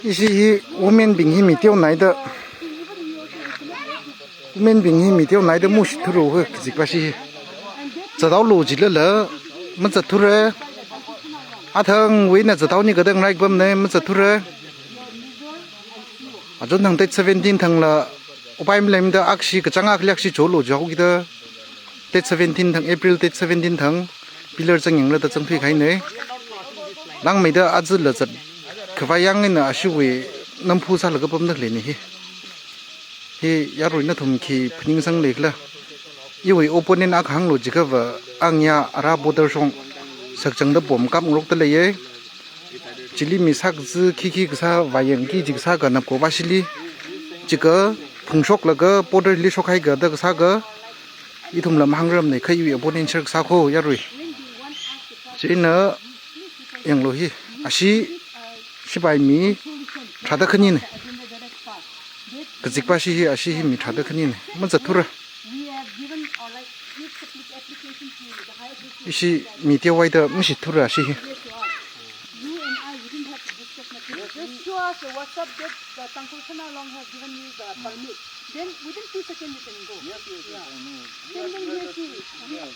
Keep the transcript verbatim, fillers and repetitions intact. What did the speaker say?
Ishi hi women bing hi mi teonaida, women bing hi mi teonaida mushithura hi kazikpa shi hi. Zathaolu jilala mazathura. Athangwui eina zathaoni kathang raikpamna, mazathura. Achon thang date seventeen thangla upai maleimada akhashi kachāng akhali akhashi cholu jihaokida, date seventeen thang, April date seventeen thang pillar zangyangra da zangthuikahaina. Langmeida azala zatkhavai yāng eina ashiwui namphu sālaga pamda khaleina hi. Hi yarui nathum khi phaningsang leikhala? Iwui opponent akha hānglu jiakhava, angya ara border shong sakchangda bomb kapngarokda leiya. Chili mi sākaza khikhi kasā vāyangki, chi kasā kanap ko vāshili. Chikha phungshoklaga border li shokhaiga da kasā kha ithumla mahāngrarmana, kha iwui opponent share kasā kho yarui. Chieina yanglu hi, ashi sipai mi tharāda khanina. Kazikpa shi hi, ashi hi mi tharāda khanina. Mazathura. Ishi mi teovaida mashithura shi hi. Just show us the WhatsApp that the Tangkhul Shanalong has given you the permit. Then within two seconds you can go. Yes, yes, yes, I know. Then, then yes, you